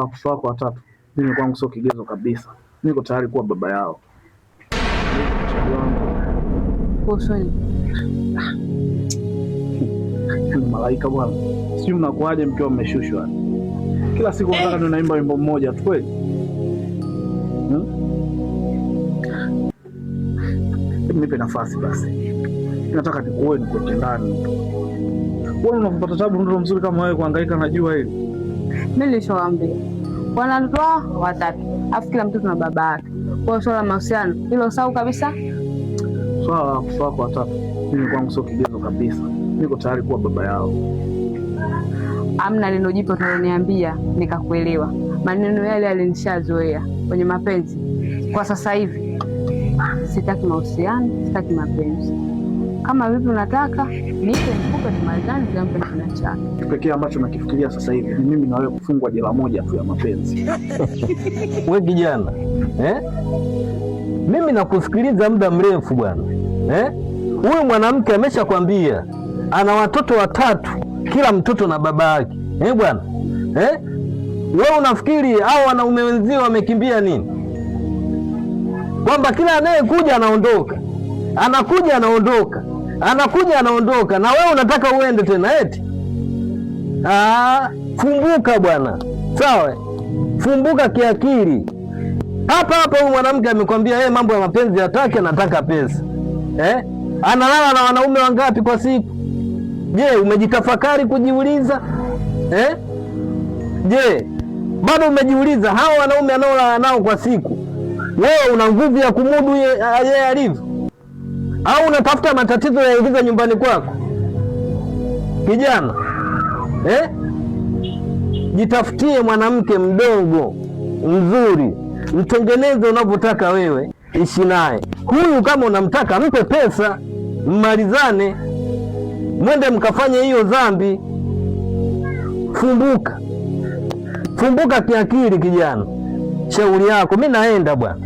watoto wako watatu mimi kwangu sio kigezo kabisa. Niko tayari kuwa baba yao. Kuhusu Ni malaika bwana, sijui mnakuaje mkiwa mmeshushwa. Kila siku nataka tunaimba wimbo mmoja tu kweli? Hmm? Hebu nipe nafasi basi, nataka nikuoe, nikuweke ndani. Wewe unapata tabu, mtoto mzuri kama wewe kuhangaika na jua hili. Mimi nilishawaambia wanandoa watatu, afu kila mtoto na baba yake. Kwa hiyo swala la mahusiano hilo sahau kabisa. Swala la watoto wako watatu mimi kwangu sio kigezo kabisa. Niko tayari kuwa baba yao. Amna neno jipya utaloniambia nikakuelewa. Maneno yale yale nishazoea kwenye mapenzi. Kwa sasa hivi sitaki mahusiano, sitaki mapenzi. Kama vipi unataka nipe, nikupe, tumalizane, kila mtu na chake. Pekee ambacho nakifikiria sasa hivi ni mimi na wewe kufungwa jela moja tu ya mapenzi. We kijana eh? Mimi nakusikiliza muda mrefu bwana eh? Huyu mwanamke ameshakwambia ana watoto watatu, kila mtoto na baba yake eh bwana eh? Wewe unafikiri hao wanaume wenzio wamekimbia nini? Kwamba kila anayekuja anaondoka, anakuja anaondoka, anakuja anaondoka, na wewe unataka uende tena eti? Ah, fumbuka bwana, sawa? Fumbuka kiakili. Hapa hapa huyu mwanamke amekwambia yeye mambo ya mapenzi hataki, anataka pesa eh? Analala na wanaume wangapi kwa siku? Je, umejitafakari kujiuliza eh? Je, bado umejiuliza hawa wanaume anaolala nao kwa siku, wewe una nguvu ya kumudu yeye alivyo, au unatafuta matatizo yaingiza nyumbani kwako kijana eh? Jitafutie mwanamke mdogo mzuri, mtengeneze unavyotaka wewe, ishi naye. Huyu kama unamtaka mpe pesa, mmalizane, mwende mkafanye hiyo dhambi. Fumbuka, fumbuka kiakili kijana. Shauri yako, mi naenda bwana.